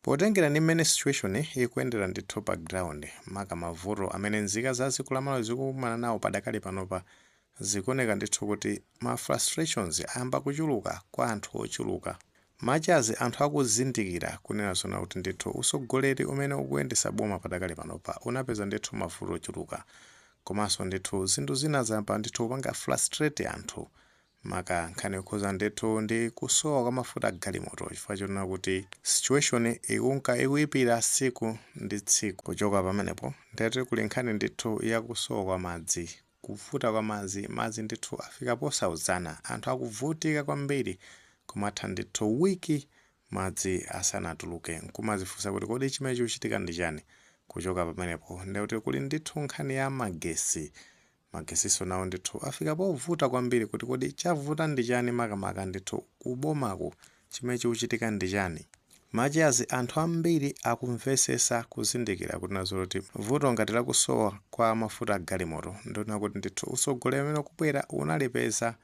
Potengera ndi mmene situation ikuyendera ndithu pa ground, maka mavuto amene nzika za dziko la Malawi zikukumana nawo padakali panopa, zikuoneka ndithu kuti ma frustrations ayamba kuchuluka kwa anthu ochuluka. Machazi anthu akuzindikira kunena zona kuti ndithu usogoleri umene ukuyendesa boma padakali panopa unapeza ndithu mavuto ochuluka, komanso ndithu zinthu zina zayamba ndithu kupanga frustrate anthu, maka nkhani yokhuza ndithu ndi kusowa kwa mafuta galimoto, chifukwa chonena kuti situation ikunka ikuyipira tsiku ndi tsiku. Kuchoka pamenepo, ndati kuli nkhani ndithu yakusowa kwa madzi, kuvuta kwa madzi. Madzi ndithu afika posauzana, anthu akuvutika kwambiri, kumatha ndithu wiki madzi asanatuluke, nkumazifunsa kuti kodi chimene chikuchitika ndi chani? Kuchoka pamenepo, ndikuti kuli ndithu nkhani ya magesi. Magesiso nawo ndithu afika povuta kwambiri, kuti kodi chavuta ndi chani? Makamaka ndithu kubomaku chimene chikuchitika ndi chani? Machazi anthu ambiri akumvesesa, kuzindikira kuti nazo kuti vuto ngati lakusowa kwa mafuta agalimoto, ndiona kuti ndithu usogoleri umene ukubwera unalipeza.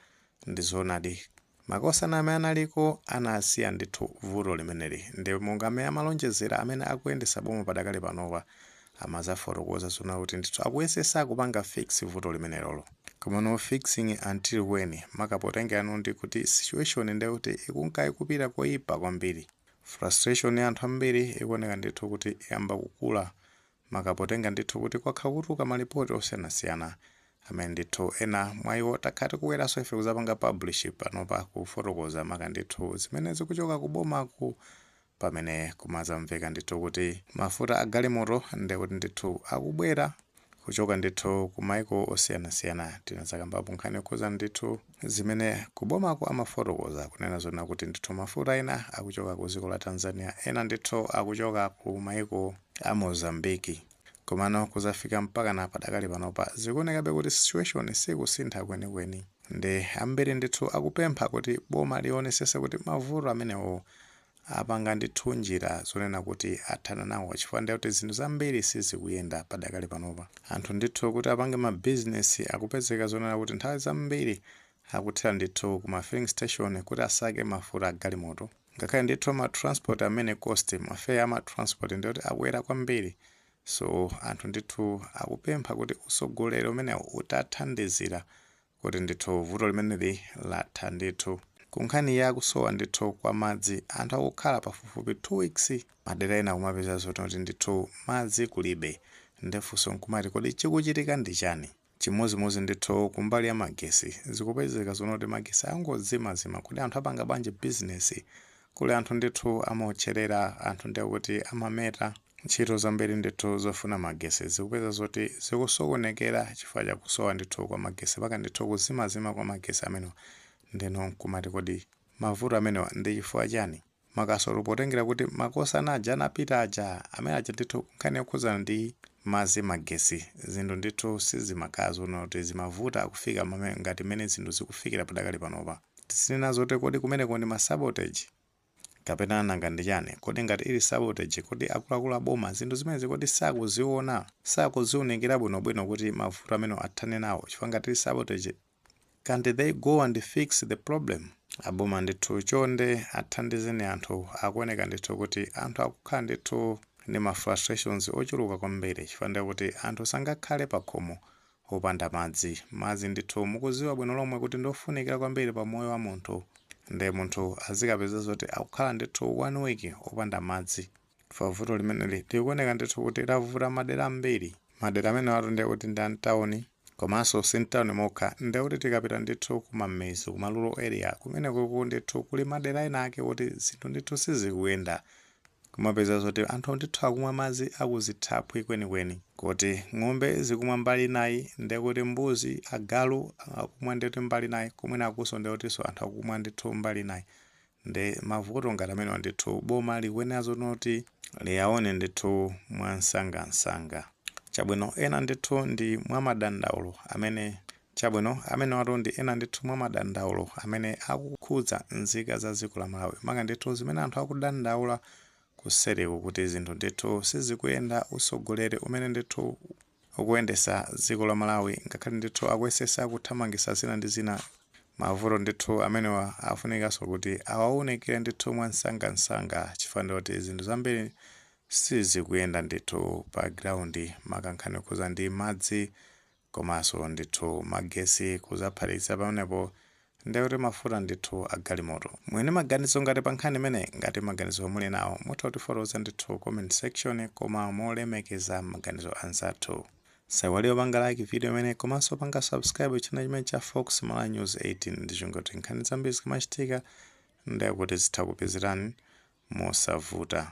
Ndi zoonadi, makosana amene analiko anasiya ndithu vuto limeneli, ndi monga amene amalonjezera amene akuyendesa boma padakali panopa amazafotokoza zona kuti ndithu akuyesesa kupanga fix vuto limenelolo. Koma no, fixing until when? Makapotengerano ndi kuti situation ndekuti ikunka ikupita koyipa kwambiri. Frustration ya anthu ambiri ikuoneka ndithu kuti iyamba kukula, makapotenga ndithu kuti kwakha kutuluka malipoti osiyanasiyana amene ndithu ena mwa iwo takhala tikuweranso ife kuzapanga publish panopa, kufotokoza maka ndithu zimene zikuchoka kubomaku, pamene kumazamveka ndithu kuti mafuta a galimoto ndekuti ndithu akubwera kuchoka ndithu ku maiko osiyanasiyana. Tinazakambapo nkhani yokhuza ndithu zimene kubomako amafotokoza kunena zona kuti ndithu mafuta ena akuchoka ku dziko la Tanzania, ena ndithu akuchoka ku maiko a Mozambiki. Komano kuzafika mpaka na padakali panopa, zikuonekabe kuti situation sikusintha kwenikweni, ndi ambiri ndithu akupempha kuti boma lionesese kuti mavuto amenewo apanga ndithu njira zonena kuti athana nawo, chifukwa ndiye kuti zinthu zambiri sizikuyenda padakali panopa. Anthu ndithu kuti apange mabizinesi akupezeka zonena kuti nthawi zambiri akuthera ndithu ku ma filling station kuti asake mafuta a galimoto. Ngakhale ndithu ma transport amene cost, ma fare ama transport ndikuti akwera kwambiri. So anthu ndithu akupempha kuti usogoleri umenewu utathandizira kuti ndithu vuto limeneli latha ndithu. Ku nkhani ya kusowa ndithu kwa madzi, anthu akukhala pafupifupi 2 weeks, madera ena kumapeza zoti ndithu madzi kulibe. Ndefunso nkumati, kodi chikuchitika ndi chani? Chimozimozi ndithu kumbali ya magesi, zikupezeka zonoti magesi angodzimazima. Kodi anthu apanga bwanji bizinesi? Kuli anthu ndithu amaotcherera, anthu ndiye kuti amameta, ntchito zambiri ndithu zofuna magesi zikupeza zoti zikusokonekera chifukwa chakusowa ndithu kwa magesi, paka ndithu kuzimazima kwa magesi amenewa. Ndeno nkumati, kodi mavuto amenewa ndi chifukwa chani? Makasolo potengera kuti makosana aja anapita aja amene aja ndithu nkhani yokhuzana ndi madzi, magesi, zinthu ndithu sizimakhala zoona kuti zimavuta kufika ngati mmene zinthu zikufikira padakali panopa. Tisinena zoti kodi kumeneko ndi ma sabotage kapena nanga ndi chani? Kodi ngati ili sabotage, kodi akuluakulu aboma zinthu zimenezi kodi sakuziona, sakuziunikira bwinobwino kuti mavuto amene athane nawo? Chifukwa ngati ili sabotage, can't they go and fix the problem? Aboma ndithu chonde athandizeni anthu. Akuoneka ndithu kuti anthu akukhala ndithu ndi ma frustrations ochuluka kwambiri, chifukwa ndiye kuti anthu sangakhale pakhomo opanda madzi. Madzi ndithu mukuziwa bwino lomwe kuti ndofunikira kwambiri pa moyo wa munthu, ndi munthu azikapeza zoti akukhala ndithu one week opanda madzi. Fa vuto limeneli likuoneka ndithu kuti lavuta madera ambiri. Madera amene watu ndiye kuti ndi amtawuni, komanso si mtawuni mokha, ndiye kuti tikapita ndithu kumamizi, kuma rural area, kumene kuku ndithu kuli madera ena ake kuti zinthu ndithu sizikuyenda. Kumapeza zoti anthu ndithu akumwa madzi akuzithaphwi kwenikweni, kuti ng'ombe zikumwa mbali inayi, ndiye kuti mbuzi, agalu akumwa ndithu mbali inayi, kumwina akunso ndiye kutinso anthu akumwa ndithu mbali inayi. Ndi mavuto ngati amenewa ndithu boma likuyenera zonoti liyaone ndithu mwansangansanga. Chabwino, ena ndithu ndi mwa madandaulo amene, chabwino, amene watu ndi ena ndithu mwa madandaulo amene akukhudza nzika za dziko la Malawi, maka ndithu zimene anthu akudandaula kusereko kuti zinthu ndithu sizikuyenda. Usogoleri umene ndithu ukuyendesa dziko la Malawi, ngakhale ndithu akuyesesa kuthamangisa zina ndi zina Mavuto ndithu amenewa afunikanso kuti awaunikire ndithu mwansangansanga, chifukwa ndikuti zinthu zambiri sizikuyenda ndithu pa ground, maka nkhani yokhuza ndi madzi komanso ndithu magesi, kuzaphatikiza pamenepo ndekuti mafuta ndithu agalimoto. Mwene maganizo ngati pa nkhani imene, ngati maganizo muli nawo, mutha kutifotokoza ndithu comment section, koma molemekeza maganizo anzathu. Saiwaliwo panga like video imene komanso panga subscribe channel chimene cha Fox Malawi News 18, ndichongoti nkhani zambiri zikamachitika ndekuti zitha kupezerani mosavuta.